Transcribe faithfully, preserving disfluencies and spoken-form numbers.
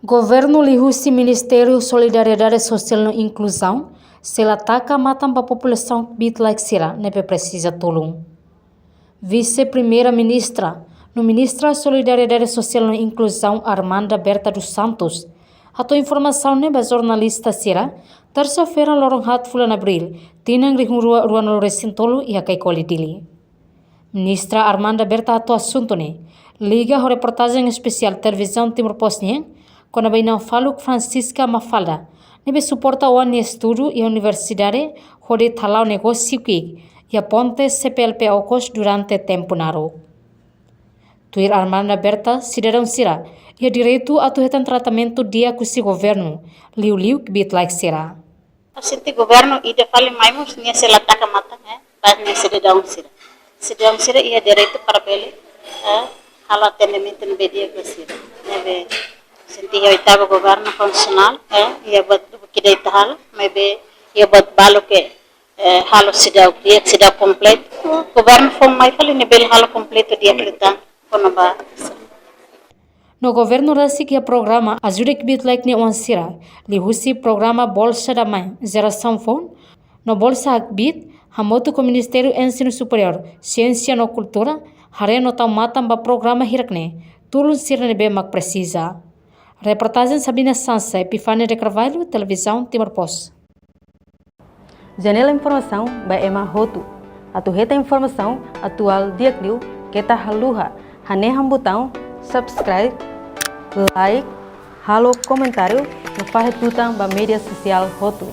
Governu liuhusi Ministériu Solidariedade Sosiál no Inkluzaun sei la taka matan ba populasaun kbiit-laek sira ne'ebé presiza tulun. Vise-Primeira-Ministra no Ministra Solidariedade Sosiál no Inkluzaun, Armanda Berta dos Santos, hato'o informasaun ne'e ba jornalista sira, tersa-feira, loron haat fulan Abríl, tinan rihun rua ruanulu-resin-tolu, iha Kaikoli, Dili. Ministra Armanda Berta hato'o asuntu ne'e liga ho reportajen espesiál Televizaun Timor Post nian, kona-ba inan-faluk Francisca Mafalda, ne'ebé suporta oan nia estudu iha universidade hodi hala'o negósiu ki'ik iha ponte C P L P Ocos durante tempu naruk. Tuir Armanda Berta, sidadaun sira iha direitu atu hetan tratamentu di'ak husi governu, liuliu kbiit-laek sira. Ha'u sente governu ida fali mai mós nia sei la taka matan, eh, ba nia sidadaun sira. Sidadaun sira iha direitu para bele, eh, halo atendimentu ne'ebé di'ak ba sira. Ne'ebé sente iha oitavu governu konstitusionál, eh, iha buat ida ita halo, maibé iha buat balu ke, eh, halo seidauk di'ak, seidauk kompletu. Governu foun mai fali ne'e bele halo kompletu di'ak liután kona-ba. No governu rasik iha programa ajuda kbiit-laek nia oan sira, liuhusi programa Bolsa da Mãe, Jerasaun Foun, no Bolsa Hakbiit, hamutuk ho Ministériu Ensinu Superiór, Siénsia no Kultura, haree no tau matan ba programa hirak ne'e, tulun sira ne'ebé mak presiza. Reportajen Sabina Sansa, Epifania de Carvalho, Televizaun Timor Post. Janela informasaun ba ema hotu. Atu hetan informasaun atuál di'ak-liu, keta haluha hanehan butaun subscribe, like, halo komentáriu, no fahe tutan ba média sosiál hotu.